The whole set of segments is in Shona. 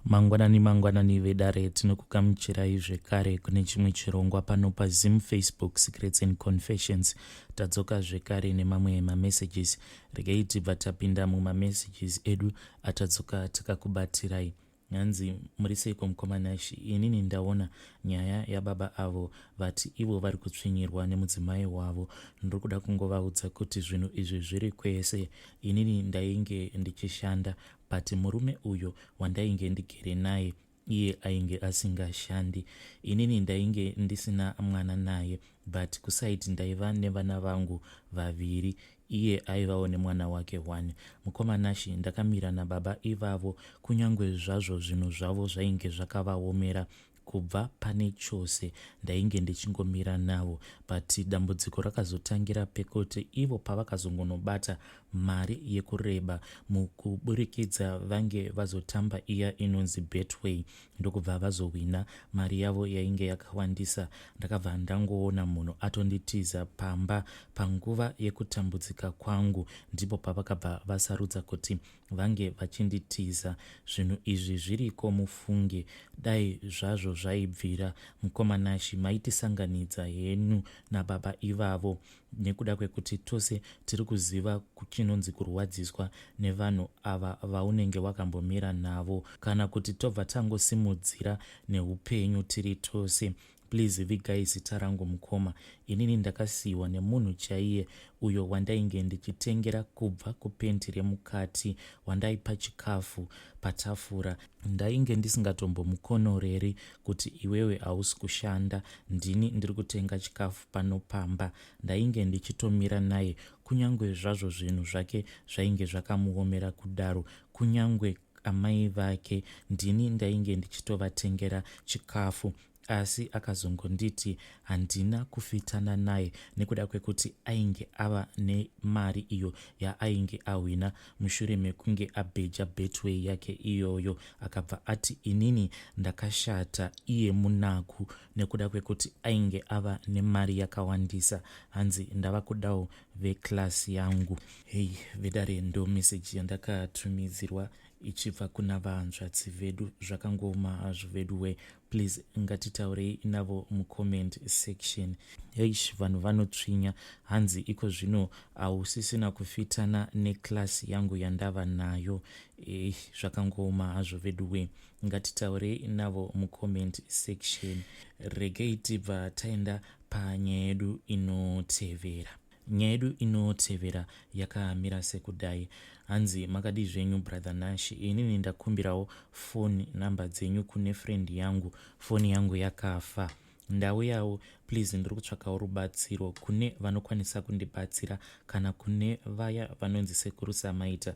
Mangwanani mangwanani vedare, tinokugamuchirai zvekare kune chimwe chirongwa pano paZim Facebook Secrets and Confessions. Tadzoka zvekare nemamwe mamessages. Regai tibva tapinda mumamessages edu atadzoka takakubatirai. Hanzi muri seiko mukoma Nash, inini ndaona nyaya yababa avo vati ivo vari kutsvinyirwa nemudzimai wavo. Ndiri kuda kungovaudza kuti zvinhu izvi zviri kwese. Inini ndainge ndichishanda but murume uyo wandainge ndigere naye iye ainge asingashandi. Inini ndainge ndisina mwana naye but kusaidi ndaiva nevana vangu vaviri, iye aivawo nemwana wake one. Mukoma Nashy, ndakamira nababa ivavo kunyangwe zvazvo zvinhu zvavo zvainge zvakavaomera. Kubva pane chose ndainge ndichingomira navo but dambudziko rakazotangira pekuti ivo pavakazongonobata mari yekureba mukuburikidza vange vazotamba iya inonzi Betway ndokubva vazohwina mari yavo yainge yakawandisa. Ndakabva ndangoona munhu atonditiza pamba panguva yekutambudzika kwangu. Ndipo pavakabva vasarudza kuti vange vachinditiza. Zvinhu izvi zviriko mufunge, dai zvazvo zvaibvira mukoma Nashy maitisanganidza henyu nababa ivavo nekuda kwekuti tose tiri kuziva chinonzi kurwadziswa nevanhu ava vaunenge wakambomira navo kana kuti tobva tangosimudzira neupenyu tiri tose. Please vigai zita rangu mukoma. Inini ndakasiiwa nemunhu chaiye uyo wandainge ndichitengera kubva kupenti remukati, wandaipa chikafu patafura. Ndainge ndisingatombomukonoreri kuti iwewe hausi kushanda, ndini ndiri kutenga chikafu pano pamba. Ndainge ndichitomira naye kunyangwe zvazvo zvinhu zvake zvainge zvakamuomera kudaro. Kunyangwe amai vake ndini ndainge ndichitovatengera chikafu. Asi akazongonditi handina kufitana naye nekuda kwekuti ainge ava nemari iyo yaainge ahwina mushure mekunge abheja Betway yake iyoyo. Akabva ati inini ndakashata iye munaku nekuda kwekuti ainge ava nemari yakawandisa. Hanzi ndava kudawo veclass yangu. Hey vedare, ndo message yandakatumidzirwa ichibva kuna vahanzvadzi vedu. Zvakangooma hazvo veduwe. Please ngatitaurei navo mucomment section. Eish, vanhu vanotsvinya. Hanzi iko zvino hausisina kufitana neclass yangu yandava nayo. Ei, zvakangooma hazvo veduwe. Ngatitaurei navo mucomment section. Regei tibva taenda panyaya yedu inotevera. Nyaya yedu inotevera yakamira sekudai. Hanzi makadii zvenyu brother Nash, inini ndakumbirawo phone number dzenyu kune friend yangu, foni yangu yakafa. Ndauyawo please, ndiri kutsvakawo rubatsiro kune vanokwanisa kundibatsira kana kune vaya vanonzi sekuru Samaita.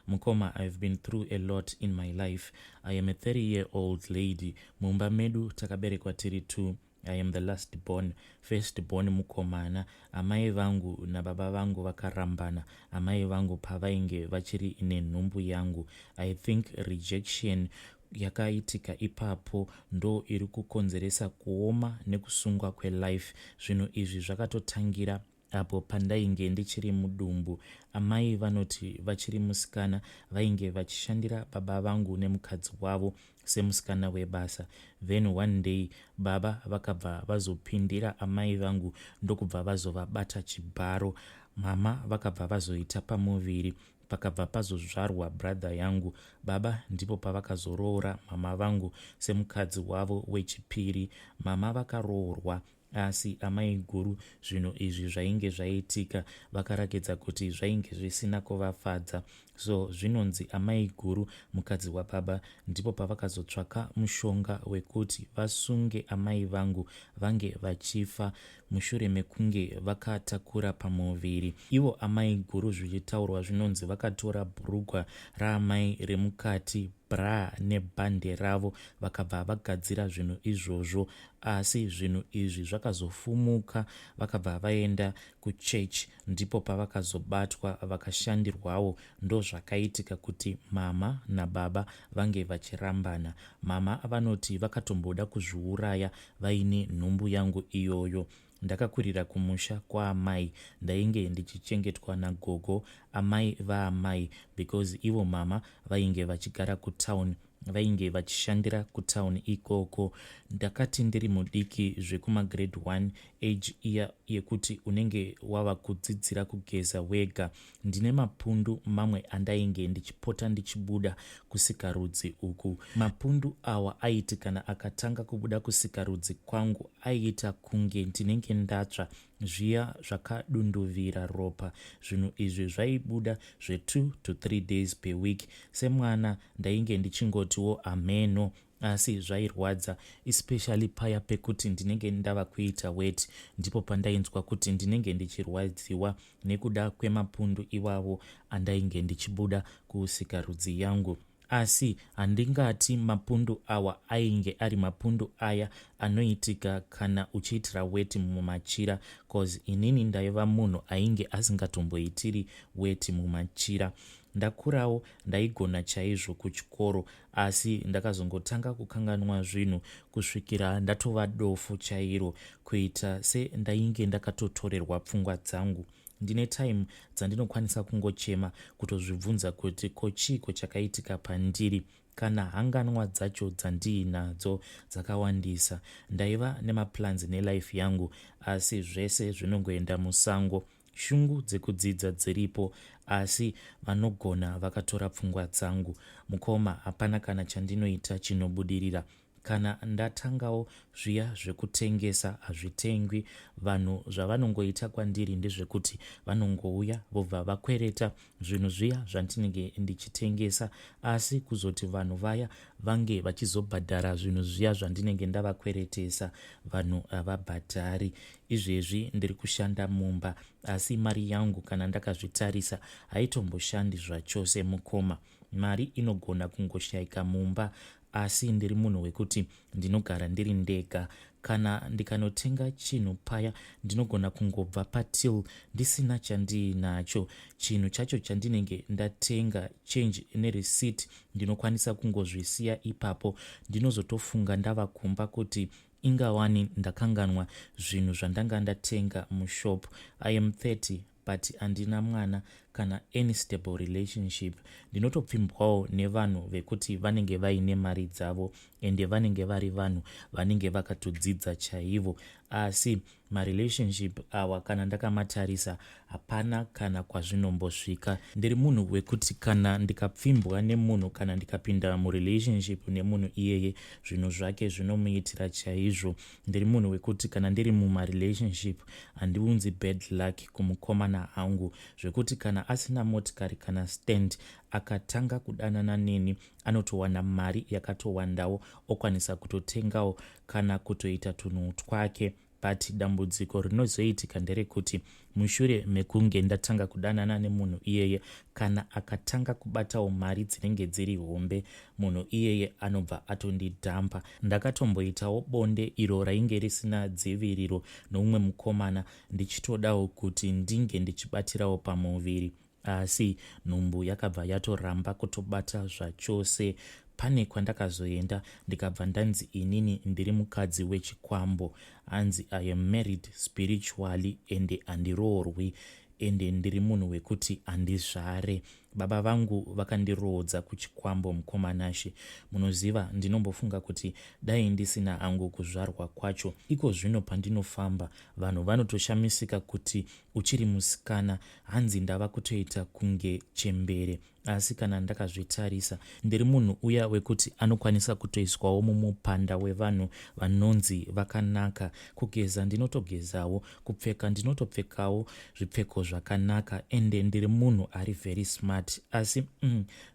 Mukoma, I've been through a lot in my life. I am a 30 year old lady. Mumba medu takaberekwa tiri two. I am the last born, first born mukomana. Amai vangu nababa vangu vakarambana amai vangu pavainge vachiri nenhumbu yangu. I think rejection yakaitika ipapo ndo iri kukonzeresa kuoma nekusungwa kwelife. Zvinhu izvi zvakatotangira apo pandainge ndichiri mudumbu. Amai vanoti vachiri musikana vainge vachishandira baba vangu nemukadzi wavo semusikana webasa. Then one day baba vakabva vazopindira amai vangu ndokubva vazovabata chibharo. Mama vakabva vazoita pamuviri, pakabva pazozvarwa brother yangu. Baba ndipo pavakazoroora mama vangu semukadzi wavo wechipiri. Mama vakaroorwa, asi amai guru zvinhu izvi zvainge zvaitika vakarakidza kuti zvainge zvisina kuvafadza. So zvinonzi amai guru mukadzi wababa ndipo pavakazotsvaka mushonga wekuti vasunge amai vangu vange vachifa mushure mekunge vakatakura pamuviri. Ivo amai guru zvichitaurwa zvinonzi vakatora bhurugwa raamai remukati, bra nebhande ravo, vakabva vagadzira zvinhu izvozvo. Asi zvinhu izvi zvakazofumuka, vakabva vaenda kuchurch, ndipo pavakazobatwa vakashandirwawo. Ndozvakaitika kuti mama nababa vange vachirambana. Mama vanoti vakatomboda kuzviuraya vaine nhumbu yangu iyoyo. Ndakakurira kumusha kwaamai, ndainge ndichichengetwa nagogo amai vaamai because ivo mama vainge vachigara kutown. Vainge vachishandira kutown ikoko. Ndakati ndiri mudiki zvekumagrade 1, age iya yekuti unenge wava kudzidzira kugeza wega. Ndine mapundu mamwe andainge ndichipota ndichibuda kusikarudzi uku. Mapundu awa aiti kana akatanga kubuda kusikarudzi kwangu aiita kunge ndinenge ndatsva zviya zvakadunduvira ropa. Zvinhu izvi zvaibuda zve2 to 3 days per week. Semwana ndainge ndichingotiwo hameno, asi zvairwadza, especially paya pekuti ndinenge ndava kuita weti. Ndipo pandainzwa kuti ndinenge ndichirwadziwa nekuda kwemapundu iwavo andainge ndichibuda kusikarudzi yangu. Asi handingati mapundu awa ainge ari mapundu aya anoitika kana uchiitira weti mumachira, cause inini ndaiva munhu ainge asingatomboitiri weti mumachira. Ndakurawo ndaigona chaizvo kuchikoro, asi ndakazongotanga kukanganwa zvinhu kusvikira ndatova dofo chairo, kuita sendainge ndakatotorerwa pfungwa dzangu. Ndine time dzandinokwanisa kungochema, kutozvibvunza kuti ko chiiko chakaitika pandiri. Kana hanganwa dzacho dzandiinadzo dzakawandisa. Ndaiva nemaplans nelife yangu, asi zvese zvinongoenda musango. Shungu dzekudzidza dziripo, asi vanogona vakatora pfungwa dzangu. Mukoma, hapana kana chandinoita chinobudirira. Kana ndatangawo zviya zvekutengesa, hazvitengwi. Vanhu zvavanongoita kwandiri ndezvekuti vanongouya vobva vakwereta zvinhu zviya zvandinenge ndichitengesa, asi kuzoti vanhu vaya vange vachizobhadhara zvinhu zviya zvandinenge ndavakweretesa, vanhu havabhadhari. Izvezvi ndiri kushanda mumba, asi mari yangu kana ndakazvitarisa haitomboshandi zvachose. Mukoma, mari inogona kungoshayika mumba, asi ndiri munhu wekuti ndinogara ndiri ndega. Kana ndikanotenga chinhu paya, ndinogona kungobva patill ndisina chandiinacho. Chinhu chacho chandinenge ndatenga, change nereceipt, ndinokwanisa kungozvisiya ipapo. Ndinozotofunga ndava kumba kuti ingawani ndakanganwa zvinhu zvandanga ndatenga mushop. I am 30, but handina mwana kana any stable relationship. Ndinotopfimbwawo nevanhu vekuti vanenge vaine mari dzavo, ende vanenge vari vanhu vanenge vakatodzidza chaivo, asi marelationship awa kana ndakamatarisa hapana kana kwazvinombosvika. Ndiri munhu wekuti kana ndikapfimbwa nemunhu, kana ndikapinda murelationship nemunhu iyeye, zvinhu zvake zvinomuitira chaizvo. Ndiri munhu wekuti kana ndiri mumarelationship handiunzi bad luck kumukomana angu, zvekuti kana asina motikari kana stand, akatanga kudanana neni anotowana mari yakatowandawo, okwanisa kutotengawo kana kutoita tunhu twake. But dambudziko rinozoitika nderekuti mushure mekunge ndatanga kudanana nemunhu iyeye, kana akatanga kubatawo mari dzinenge dziri hombe, munhu iyeye anobva atondidhampa. Ndakatomboitawo bonde iro rainge risina dziviriro noumwe mukomana, ndichitodawo kuti ndinge ndichibatirawo pamuviri, asi nhumbu yakabva yatoramba kutobata zvachose. Pane kwandakazoenda ndikabva ndanzi inini ndiri mukadzi wechikwambo. Hanzi I am married spiritually, ende handiroorwi, ende ndiri munhu wekuti handizvare. Baba vangu vakandiroodza kuchikwambo. Mukoma Nashe, munoziva, ndinombofunga kuti dai ndisina hangu kuzvarwa kwacho. Iko zvino pandinofamba vanhu vanotoshamisika kuti uchiri musikana. Hanzi ndava kutoita kunge chembere. Asi kana ndakazvitarisa, ndiri munhu uya wekuti anokwanisa kutoiswawo mumupanda wevanhu vanonzi vakanaka. Kugeza ndinotogezawo, kupfeka ndinotopfekawo zvipfeko zvakanaka, ende ndiri munhu ari very smart. Asi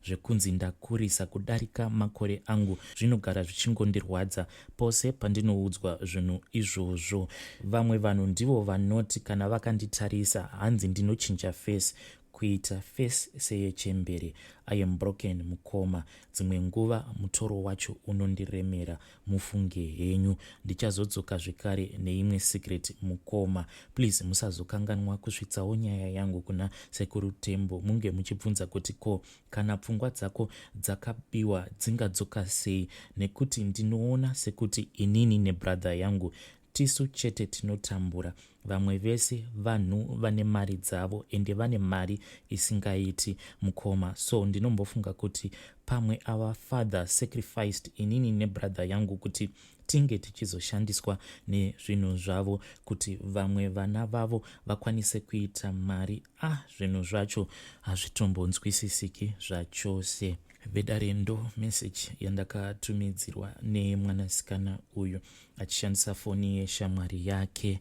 zvekunzi ndakurisa kudarika makore angu zvinogara zvichingondirwadza pose pandinoudzwa zvinhu izvozvo. Vamwe vanhu ndivo vanoti kana vakanditarisa, hanzi ndinochinja face, kuita face seyechembere. I am broken, mukoma. Dzimwe nguva mutoro wacho unondiremera, mufunge henyu. Ndichazodzoka zvekare neimwe secret. Mukoma, please musazokanganwa kusvitsawo nyaya yangu kuna Sekuru Tembo, munge muchibvunza kuti ko kana pfungwa dzako dzakabiwa dzingadzoka sei, nekuti ndinoona sekuti inini nebrother yangu. Tisu chete tinotambura, vamwe vese vanhu vane mari dzavo ende vane mari isingaiti mukoma. So ndinombofunga kuti pamwe our father sacrificed inini nebrother yangu kuti tinge tichizoshandiswa nezvinhu zvavo kuti vamwe vana vavo vakwanise kuita mari. Ah, zvinhu zvacho hazvitombonzwisisiki zvachose. Vedare, ndo message yandakatumidzirwa nemwanasikana uyu achishandisa foni yeshamwari yake.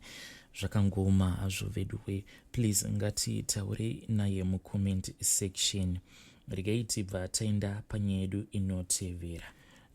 Zvakangoma hazvo veduwe. Please ngatitaurei naye mucomment section. Regai tibva taenda panyaya yedu inotevera.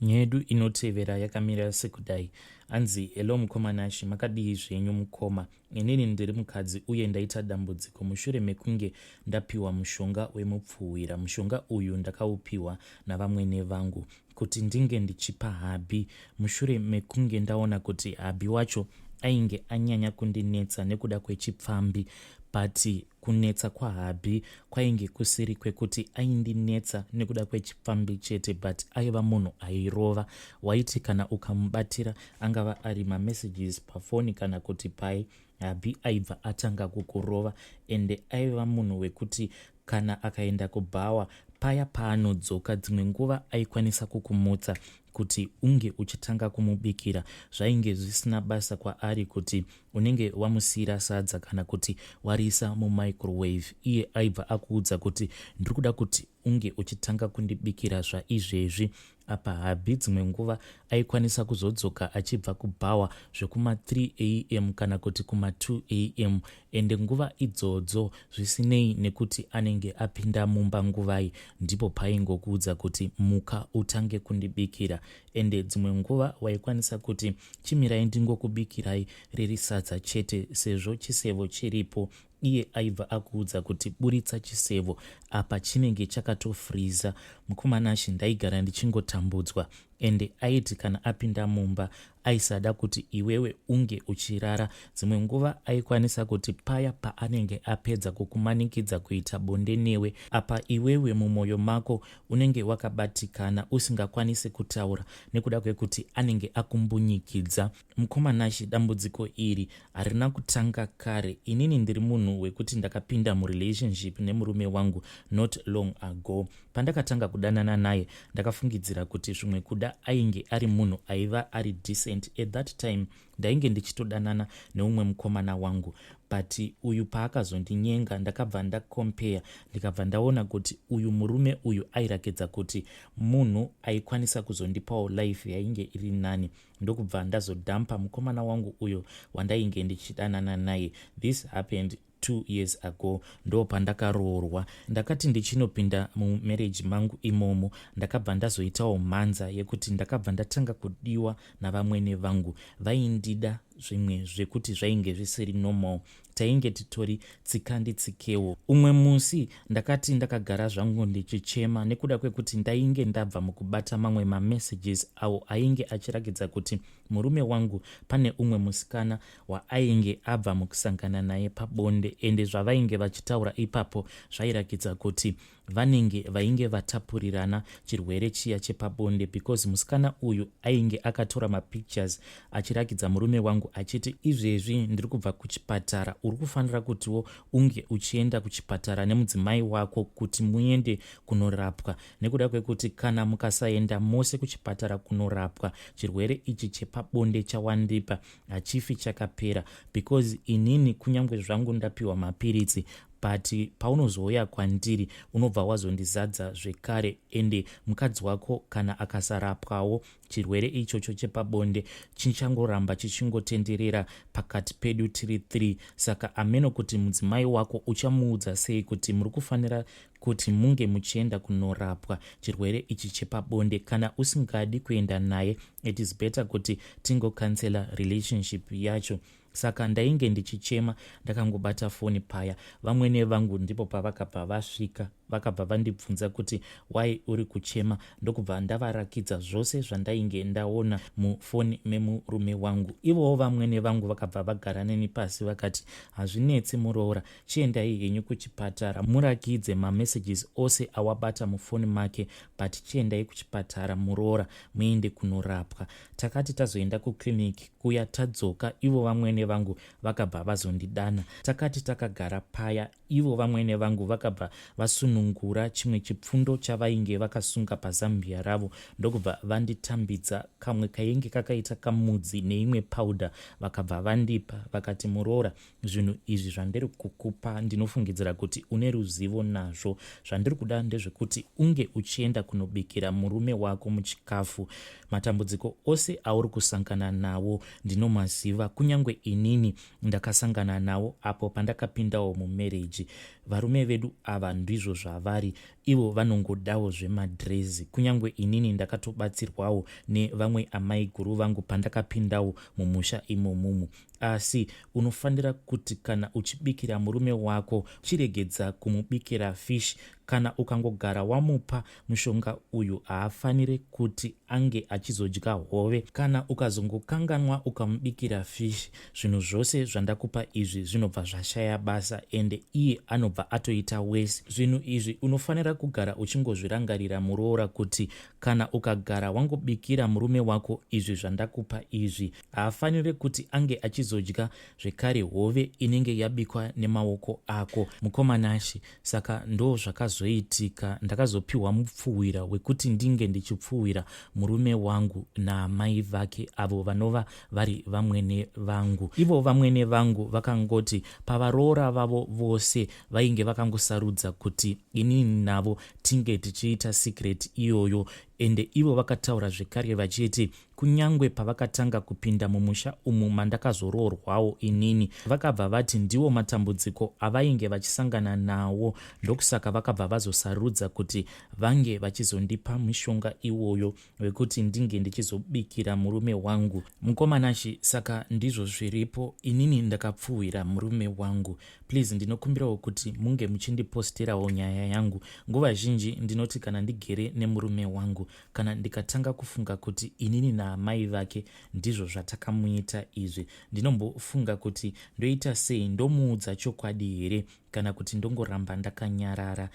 Nyaya yedu inotevera yakamira sekudai. Hanzi, "Hello mukoma Nashi, makadii zvenyu mukoma? Inini ndiri mukadzi uye ndaita dambudziko mushure mekunge ndapiwa mushonga wemupfuhwira. Mushonga uyu ndakaupiwa navamwene vangu kuti ndinge ndichipa hubby mushure mekunge ndaona kuti hubby wacho ainge anyanya kundinetsa nekuda kwechipfambi. But kunetsa kwahubby kwainge kusiri kwekuti aindinetsa nekuda kwechipfambi chete, but aiva munhu airova. Waiti kana ukamubatira, angava ari mamessages pafoni kana kuti pai, hubby aibva atanga kukurova. Ende aiva munhu wekuti kana akaenda kubhawa, paya paanodzoka, dzimwe nguva aikwanisa kukumutsa kuti unge uchitanga kumubikira. Zvainge zvisina basa kwaari kuti unenge wamusiyira sadza kana kuti wariisa mumicrowave. Iye aibva akuudza kuti, 'Ndiri kuda kuti unge uchitanga kundibikira zvaizvezvi.' Apa hubby dzimwe nguva aikwanisa kuzodzoka achibva kubhawa zvekuma3 am kana kuti kuma2 am. Ende nguva idzodzo, zvisinei nekuti anenge apinda mumba nguvai, ndipo paingokuudza kuti, 'Muka utange kundibikira.' Ende dzimwe nguva waikwanisa kuti, 'Chimirai ndingokubikirai riri sadza chete sezvo chisevo chiripo.' Iye aibva akuudza kuti, 'Buritsa chisevo.' Apa chinenge chakatofriza. Mukoma Nashi, ndaigara ndichingotambudzwa. Ende aiti kana apinda mumba, aisada kuti iwewe unge uchirara. Dzimwe nguva aikwanisa kuti paya paanenge apedza kukumanikidza kuita bonde newe, apa iwewe mumwoyo mako unenge wakabatikana, usingakwanisi kutaura nekuda kwekuti anenge akumbunyikidza. Mukoma Nashi, dambudziko iri harina kutanga kare. Inini ndiri munhu wekuti ndakapinda murelationship nemurume wangu not long ago. Pandakatanga kudanana naye, ndakafungidzira kuti zvimwe kuda ainge ari munhu aiva ari decent. At that time ndainge ndichitodanana neumwe mukomana wangu, but uyu paakazondinyenga, ndakabva ndacompare, ndikabva ndaona kuti uyu murume uyu airakidza kuti munhu aikwanisa kuzondipawo life yainge iri nani. Ndokubva ndazodhampa mukomana wangu uyo wandainge ndichidanana naye. This happened 2 years ago. Ndo pandakaroorwa. Ndakati ndichinopinda mumarriage mangu imomo, ndakabva ndazoitawo mhanza yekuti ndakabva ndatanga kudiwa navamwene vangu. Vaindida zvimwe zvekuti zvainge zvisiri normal. Tainge titori tsikanditsikewo. Umwe musi ndakati ndakagara zvangu ndichichema nekuda kwekuti ndainge ndabva mukubata mamwe mamessages awo ainge achirakidza kuti murume wangu pane umwe musikana waainge abva mukusangana naye pabonde. Ende zvavainge vachitaura ipapo zvairakidza kuti vanenge vainge vatapurirana chirwere chiya chepabonde, because musikana uyu ainge akatora mapictures achirakidza murume wangu achiti, 'Izvezvi ndiri kubva kuchipatara. Uri kufanira kutiwo unge uchienda kuchipatara nemudzimai wako kuti muende kunorapwa, nekuda kwekuti kana mukasaenda mose kuchipatara kunorapwa, chirwere ichi chepabonde chawandipa hachifi chakapera, because inini kunyange zvangu ndapiwa mapiritsi, but paunozouya kwandiri unobva wazondizadza zvekare. Ende mukadzi wako kana akasarapwawo, chirwere ichocho chepabonde chichangoramba chichingotenderera pakati pedu tiri 3. Saka ameno kuti mudzimai wako uchamuudza sei kuti muri kufanira kuti munge muchienda kunorapwa chirwere ichi chepabonde. Kana usingadi kuenda naye, it is better kuti tingocancela relationship yacho.' Saka ndainge ndichichema ndakangobata foni paya. Vamwene vangu ndipo pavakabva vasvika. Vakabva vandibvunza kuti why uri kuchema, ndokubva ndavarakidza zvose zvandainge ndaona mufoni memurume wangu. Ivowo vamwene vangu vakabva vagara neni pasi vakati hazvinetsi muroora, chiendai henyu kuchipatara murakidze mamessages ose awabata mufoni make, but chiendai kuchipatara muroora muende kunorapwa. Takati tazoenda kuclinic kuya tadzoka, ivo vamwene vangu vakabva vazondidana. Takati takagara paya, ivo vamwene vangu vakabva vasunungura chimwe chipfundo chavainge vakasunga pazambia ravo, ndokubva vanditambidza kamwe kainge kakaita kamudzi neimwe powder. Vakabva vandipa vakati, muroora, zvinhu izvi zvandiri kukupa ndinofungidzira kuti une ruzivo nazvo. Zvandiri kuda ndezvekuti unge uchienda kunobikira murume wako muchikafu. Matambudziko ose auri kusangana nawo ndinomaziva, kunyange inini ndakasangana nawo apo pandakapindawo mumarriage. Varume vedu ava ndizvo zvavari, ivo vanongodawo zvemadhirezi. Kunyange inini ndakatobatsirwawo nevamwe amai guru vangu pandakapindawo mumusha imomumu. Asi unofanira kuti kana uchibikira murume wako, chiregedza kumubikira fish. Kana ukangogara wamupa mushonga uyu, haafanire kuti ange achizodya hove. Kana ukazongokanganwa ukamubikira fish, zvinhu zvose zvandakupa izvi zvinobva zvashaya basa, ende iye anobva atoita wese. Zvinhu izvi unofanira kugara uchingozvirangarira muroora, kuti kana ukagara wangobikira murume wako izvi zvandakupa izvi, haafaniri kuti ange achizodya zvekare hove inenge yabikwa nemaoko ako. Mukomanashi, saka ndo zvakazoitika. Ndakazopiwa mupfuwira wekuti ndinge ndichipfuwira murume wangu naamai vake, avo vanova vari vamwene vangu. Ivo vamwene vangu vakangoti pavaroora vavo vose vainge vakangosarudza kuti inini navo tinge tichiita secret iyoyo. Ende ivo vakataura zvekare vachiti kunyange pavakatanga kupinda mumusha umu mandakazoroorwawo inini, vakabva vati ndiwo matambudziko avainge vachisangana nawo, ndokusaka vakabva vazosarudza kuti vange vachizondipa mushonga iwoyo wekuti ndinge ndichizobikira murume wangu. Mukomanashi, saka ndizvo zviripo, inini ndakapfuhwira murume wangu. Please ndinokumbirawo kuti munge muchindiposterawo nyaya yangu. Nguva zhinji ndinoti kana ndigere nemurume wangu, kana ndikatanga kufunga kuti inini naamai vake ndizvo zvatakamuita izvi, ndinombofunga kuti ndoita sei, ndomuudza chokwadi here kana kuti ndongoramba ndakanyarara.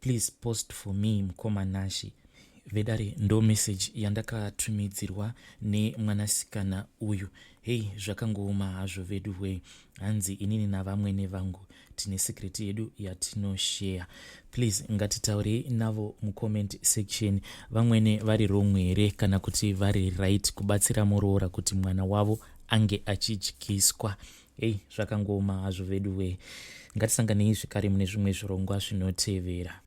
Please post for me, mukoma Nashi. Vedare, ndo message yandakatumidzirwa nemwanasikana uyu. Hei, zvakangooma hazvo vedu wei. Hanzi inini navamwene vangu tine secret yedu yatinosheya. Please ngatitaurei navo mucomment section, vamwene vari wrong here kana kuti vari right kubatsira muroora kuti mwana wavo ange achidyiswa? Hei, zvakangooma hazvo vedu wei. Ngatisanganei zvekare mune zvimwe zvirongwa zvinotevera.